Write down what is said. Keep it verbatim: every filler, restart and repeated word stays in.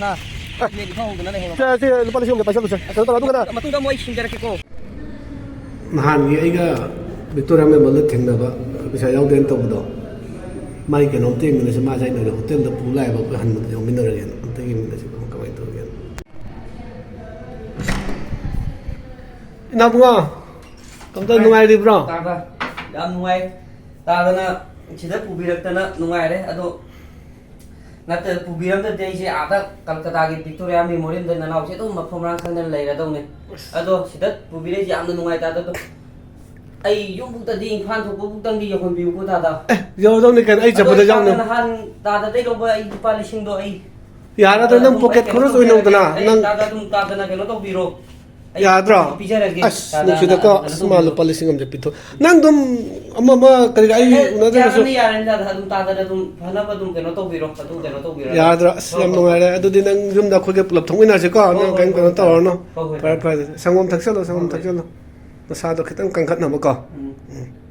ꯁꯦ, ꯁꯦ, ꯂꯨꯄꯥ ꯂꯤꯁꯤꯡ ꯑꯃꯗ ꯄꯥꯏꯁꯜꯂꯨꯁꯦ꯫ ꯀꯩꯅꯣ ꯇꯧꯔꯣ, ꯑꯗꯨꯒꯅ ꯃꯇꯨꯡꯗ ꯑꯃꯨꯛ ꯑꯩ ꯁꯤꯡꯖꯔꯛꯀꯦꯀꯣ꯫ ꯅꯍꯥꯟꯒꯤ ꯑꯩꯒ ꯕꯤꯛꯇꯣꯔꯤꯌꯥ ꯃꯦꯃꯣꯔꯤꯌꯦꯜꯗ ꯊꯦꯡꯅꯕ, ꯄꯩꯁꯥ ꯌꯥꯎꯗꯦꯅ ꯇꯧꯕꯗꯣ, ꯃꯥꯒꯤ ꯀꯩꯅꯣꯝꯇ ꯌꯦꯡꯃꯤꯟꯅꯁꯤ꯫ ꯃꯥꯁꯦ ꯑꯩꯅ ꯍꯣꯇꯦꯜꯗ ꯄꯨ ꯂꯥꯛꯑꯦꯕ, ꯑꯩꯈꯣꯏ ꯍꯟꯕꯗ ꯌꯥꯎꯃꯤꯟꯅꯔꯒꯦꯅ꯫ ꯑꯝꯇ ꯌꯦꯡꯃꯤꯟꯅꯁꯤ ꯀꯃꯥꯏꯅ ꯇꯧꯔꯒꯦꯅ꯫ ꯏꯅꯥꯎꯕꯨꯡꯉꯣ, ꯀꯝꯗꯧ, ꯅꯨꯡꯉꯥꯏꯔꯤꯕ꯭ꯔꯣ? ꯇꯥꯕ ꯌꯥꯝ ꯅꯨꯡꯉꯥꯏ꯫ ꯇꯥꯗꯅ ꯁꯤꯗ ꯄꯨꯕꯤꯔꯛꯇꯅ ꯅꯨꯡꯉꯥꯏꯔꯦ꯫ ꯑꯗꯣ ꯅꯠꯇ ꯄꯨꯕꯤꯔꯝꯗ꯭ꯔꯗꯤ ꯑꯩꯁꯦ ꯑꯥꯗ ꯀꯜꯀꯇꯥꯒꯤ ꯚꯤꯛꯇꯣꯔꯤꯌꯥ ꯃꯦꯃꯣꯔꯤꯌꯜꯗ ꯅꯅꯥꯎꯁꯦ ꯑꯗꯨꯝ ꯃꯐꯝ ꯃꯔꯥꯡ ꯈꯪꯗꯅ ꯂꯩꯔꯗꯧꯅꯦ꯫ ꯑꯗꯣ ꯁꯤꯗ ꯄꯨꯕꯤꯔꯛꯏꯁꯦ ꯌꯥꯝꯅ ꯅꯨꯡꯉꯥꯏ, ꯇꯥꯗ꯫ ꯑꯗꯣ ꯑꯩ ꯌꯨꯝꯕꯨꯛꯇꯗꯤ, ꯏꯝꯐꯥꯜ ꯊꯣꯛꯄꯕꯨꯛꯇꯪꯗꯤ ꯌꯧꯍꯟꯕꯤꯌꯨꯀꯣ, ꯇꯥꯗ꯫ ꯑꯦ, ꯌꯧꯔꯗꯧꯅꯤ ꯀꯩꯅꯣ, ꯑꯩ ꯑꯗꯣ ꯆꯠꯄꯗ ꯑꯩ ꯇꯥꯗ ꯌꯥꯎꯅ꯫ ꯅꯍꯥꯟ ꯇꯥꯗꯗꯩ ꯂꯧꯕ ꯑꯩ ꯂꯨꯄꯥ ꯂꯤꯁꯤꯡꯗꯣ ꯑꯩ ꯌꯥꯔꯗ꯭ꯔꯣ, ꯅꯪ ꯑꯗꯨꯝ pocket ꯑꯩ ꯀꯩꯅꯣ ꯈꯔꯁꯨ ꯇꯧꯖꯔꯒꯦ꯫ ꯑꯣꯏꯅꯧꯗꯅ, ꯑꯩ ꯅꯪ ꯇꯥꯗ ꯑꯗꯨꯝ ꯇꯥꯗꯅ ꯀꯩꯅꯣ ꯇꯧꯕꯤꯔꯣ꯫ ꯑꯩ ꯌꯥꯗ꯭ꯔꯣ? ꯄꯤꯖꯔꯒꯦ, ꯑꯁ, ꯇꯥꯗ, ꯅꯨꯡꯁꯤꯗꯀꯣ꯫ ꯇꯥꯗ, ꯑꯁ, ꯀꯩꯅꯣ ꯃꯥ ꯇꯧꯕꯤꯔꯣ꯫ ꯂꯨꯄꯥ ꯂꯤꯁꯤꯡ ꯑꯃꯁꯦ ꯄꯤꯊꯣꯛ-, ꯅꯪ ꯑꯗꯨꯝ ꯑꯃ ꯑꯃ ꯀꯔꯤ ꯀꯔꯤ ꯑꯩ ꯑꯦ, ꯎꯅꯗ꯭ꯔꯒꯁꯨ꯫ ꯌꯥꯔꯅꯤ, ꯌꯥꯔꯅꯤ, ꯇꯥꯗ, ꯑꯗꯨꯝ ꯇꯥꯗꯅ ꯑꯗꯨꯝ ꯐꯅꯕ ꯑꯗꯨꯝ ꯀꯩꯅꯣ ꯇꯧꯕꯤꯔꯣ, ꯑꯗꯨꯝ ꯀꯩꯅꯣ ꯇꯧꯕꯤꯔꯣ꯫ ꯌꯥꯗ꯭ꯔꯣ? ꯑꯁ, ꯍꯣꯏ, ꯌꯥꯝ ꯍꯣꯏ, ꯅꯨꯡꯉꯥꯏꯔꯦ꯫ ꯍꯣꯏ꯫ ꯑꯗꯨꯗꯤ ꯅꯪ ꯌꯨꯝꯗ ꯑꯩꯈꯣꯏꯒ ꯄꯨꯂꯞ ꯊꯣꯛꯃꯤꯟꯅꯔꯁꯤꯀꯣ꯫ ꯍꯣꯏ, ꯅꯪ ꯍꯣꯏ, ꯀꯔꯤꯝ ꯍꯣꯏ, ꯀꯩꯅꯣ ꯍꯣꯏ꯫ ꯇꯧꯔꯅꯨ꯫ ꯍꯣꯏ, ꯍꯣꯏ, ꯐꯔꯦ, ꯍꯣꯏ꯫ ꯐꯔꯦ, ꯑꯗꯨꯗꯤ ꯁꯪꯒꯣꯝ ꯊꯛꯆꯜꯂꯣ, ꯁꯪꯒꯣꯝ ꯍꯣꯏ, ꯍꯣꯏ꯫ ꯊꯛꯆꯜꯂꯣ꯫ ꯅꯁꯥꯗꯣ ꯈꯤꯇꯪ ꯀꯟꯈꯠꯅꯕꯀꯣ꯫ ꯎꯝ꯫ ꯎꯝ꯫